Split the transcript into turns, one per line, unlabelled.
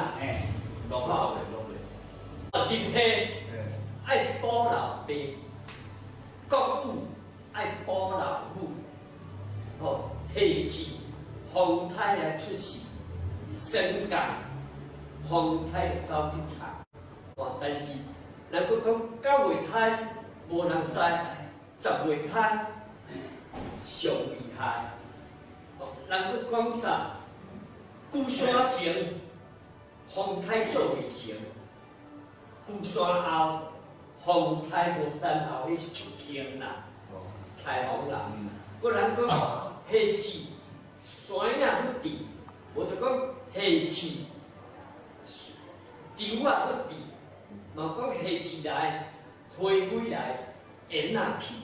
啦。
嘿，
落落嚟落嚟。
入戲愛保老爸，國語愛保老母，吼，夏至風颱來出世，霜降風颱就走去插。哦，但是人閣講9月胎無人知，10月胎上厲害。哦，人閣講啥？龜山前風颱做未成，龜山後風颱無等候，彼是出天啦，彩虹啦。閣人講夏至山影愈直，無就講夏至長仔愈直，嘛講夏至來花蕊來緣仔去。